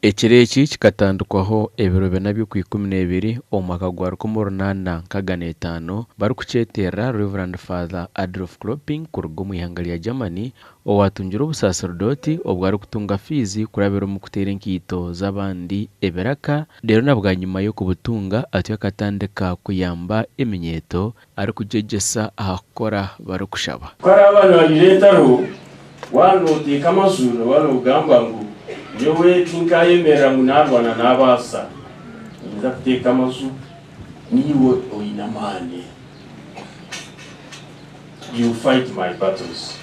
Ekiro eki kikatandikwaho ebiro bina by'Okwikumineebiri omu mwaka gwa 1865 barikukyeterera Rev. Father Adolf Kolping kuruga omu ihanga rya Germany owaatungire obusaserdooti obwo arikutunga fiizi kurabira omu kuteera enkaito z'abandi ebiraka reero na bwanyima y'okubutunga atyo akatandika kuyamba eminyeeto arikugyegyesa aha kukora barikushaba. Ku araaba naagira entaro, waaba nooteeka amaju nooba noogamba ngu nyowe tinkaayemerera ngu naarwana naabaasa. Ninza kuteeka amaju, niiwe oine amaani. You fight my battles.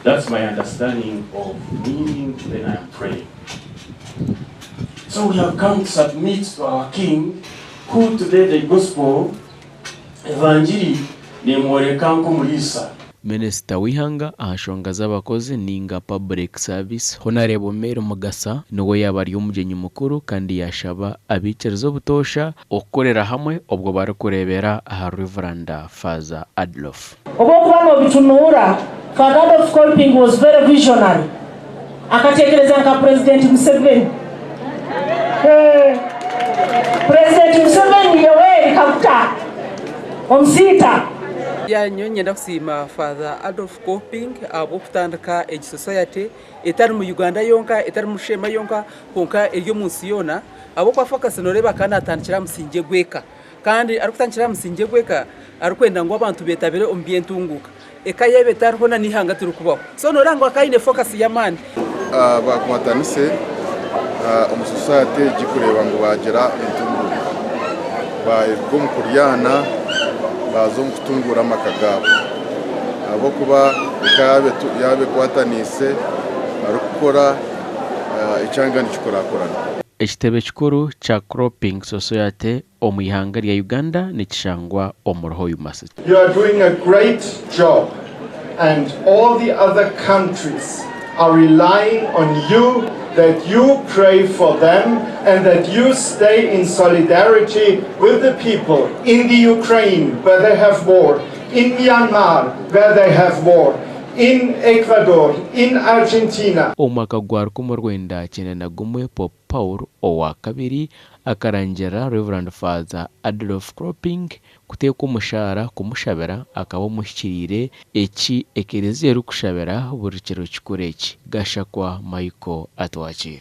That's my understanding of kneeling when I am praying. So we have come to submit to our King who today the gospel Evangiri nemworeka nk'omuriisa. Minisita w'eihanga aha nshonga z'abakozi ninga Public Service, Honarebo Mary Mugasa niwe yaaba ari omugyenyi mukuru kandi yaashaba abaikiriza obutoosha okukorera hamwe obwo barikureebera aha Rev. Faaza Adolf. Obu okuba nobitunuura, Father Adolf Kolping was very visionary. Akatekereza nka Purezidenti Museveni. Purezidenti Museveni Yoweri Kaguta Omusiita. Nyowe niinyenda kusiima Father Adolf Kolping ahabw'okutandika egi society etari mu Uganda yonka, etari mu Sheema yonka kwonka eri omu nsi yoona ahabw'okuba focus nooreeba akaba naatandikira aha musingye gw'eka. Kandi arikutandikira aha musingye gw'eka arikwenda ngu abantu betabire omu by'entunguuka. Eka yaaba etariho na n'eihanga tirikubaho. So noreeba ngu akaba aine focus y'amaani. Bakwatanise omu society egi kureeba ngu baagira entunguuka. Baaruga omu kuryana baaza omu kutunguura amaka gaabo. Ahabw'okuba eka yaaba ekwataniise barikukora ekyanga nikikurakurana. Ekitebe kikuru kya Cropping Society omu ihanga rya Uganda nikishangwa omuri Hoima City. You are doing a great job and all the other countries are relying on you that you pray for them and that you stay in solidarity with the people in the Ukraine where they have war, in Myanmar where they have war, in Ecuador, in Argentina. Omu mwaka gwa 1991 Pope Paul owa kabiri akarangira Rev. Father Adolf Kolping kuteekwa omushaara kumushabira akaba omuhikiriire eki ekereziya erikushabira buri kiro kikuru eki. Gashakwa Michael atwakiire.